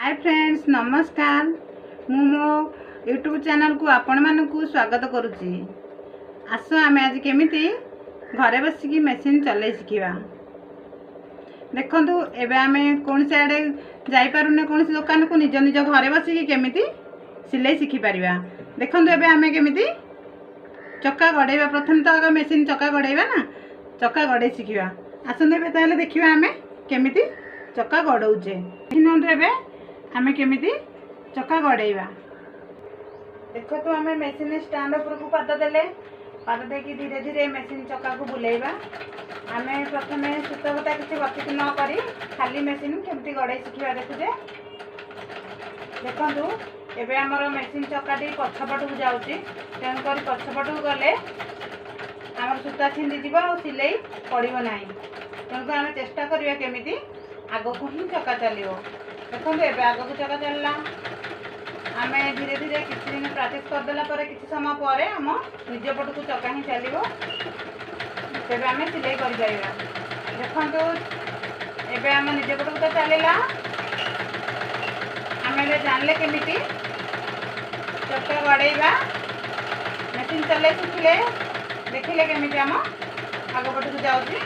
ହାଏ friends, ନମସ୍କାର। ମୁଁ ମୋ ୟୁଟ୍ୟୁବ୍ ଚ୍ୟାନେଲ୍କୁ ଆପଣମାନଙ୍କୁ ସ୍ୱାଗତ କରୁଛି। ଆସ, ଆମେ ଆଜି କେମିତି ଘରେ ବସିକି ମେସିନ୍ ଚଲେଇ ଶିଖିବା। ଦେଖନ୍ତୁ, ଏବେ ଆମେ କୌଣସି ଆଡ଼େ ଯାଇପାରୁନେ, କୌଣସି ଦୋକାନକୁ, ନିଜ ନିଜ ଘରେ ବସିକି କେମିତି ସିଲେଇ ଶିଖିପାରିବା। ଦେଖନ୍ତୁ, ଏବେ ଆମେ କେମିତି ଚକା ଗଡ଼େଇବା। ପ୍ରଥମେ ତ ଆଗ ମେସିନ୍ ଚକା ଗଡ଼େଇବା ନା, ଚକା ଗଡ଼େଇ ଶିଖିବା। ଆସନ୍ତୁ, ଏବେ ତାହେଲେ ଦେଖିବା ଆମେ କେମିତି ଚକା ଗଡ଼ଉଛେ। ନିଅନ୍ତୁ, ଏବେ ଆମେ କେମିତି ଚକା ଗଡ଼େଇବା। ଦେଖନ୍ତୁ, ଆମେ ମେସିନ୍ ଷ୍ଟାଣ୍ଡ ଉପରକୁ ପାଦ ଦେଲେ, ପାଦ ଦେଇକି ଧୀରେ ଧୀରେ ମେସିନ୍ ଚକାକୁ ବୁଲେଇବା। ଆମେ ପ୍ରଥମେ ସୂତା କିଛି ବତିକି ନ କରି ଖାଲି ମେସିନ୍ କେମିତି ଗଡ଼େଇ ଶିଖିବା ଦେଖୁଛେ। ଦେଖନ୍ତୁ, ଏବେ ଆମର ମେସିନ୍ ଚକାଟି ପଛପଟକୁ ଯାଉଛି। ତେଣୁକରି ପଛପଟକୁ ଗଲେ ଆମର ସୂତା ଛିଣ୍ଡିଯିବ ଆଉ ସିଲେଇ ପଡ଼ିବ ନାହିଁ। ତେଣୁକରି ଆମେ ଚେଷ୍ଟା କରିବା କେମିତି ଆଗକୁ ହିଁ ଚକା ଚାଲିବ। ଦେଖନ୍ତୁ, ଏବେ ଆଗକୁ ଚକା ଚାଲିଲା। ଆମେ ଧୀରେ ଧୀରେ କିଛି ଦିନ ପ୍ରାକ୍ଟିସ୍ କରିଦେଲା ପରେ, କିଛି ସମୟ ପରେ ଆମ ନିଜ ପଟକୁ ଚକା ହିଁ ଚାଲିବ, ତେବେ ଆମେ ସିଲେଇ କରିପାରିବା। ଦେଖନ୍ତୁ, ଏବେ ଆମ ନିଜ ପଟକୁ ତ ଚାଲିଲା। ଆମେ ଏବେ ଜାଣିଲେ କେମିତି ଚକା ଗଡ଼େଇବା। ମେସିନ୍ ଚଲେଇ ଶିଖିଲେ, ଦେଖିଲେ କେମିତି ଆମ ଆଗ ପଟକୁ ଯାଉଛି।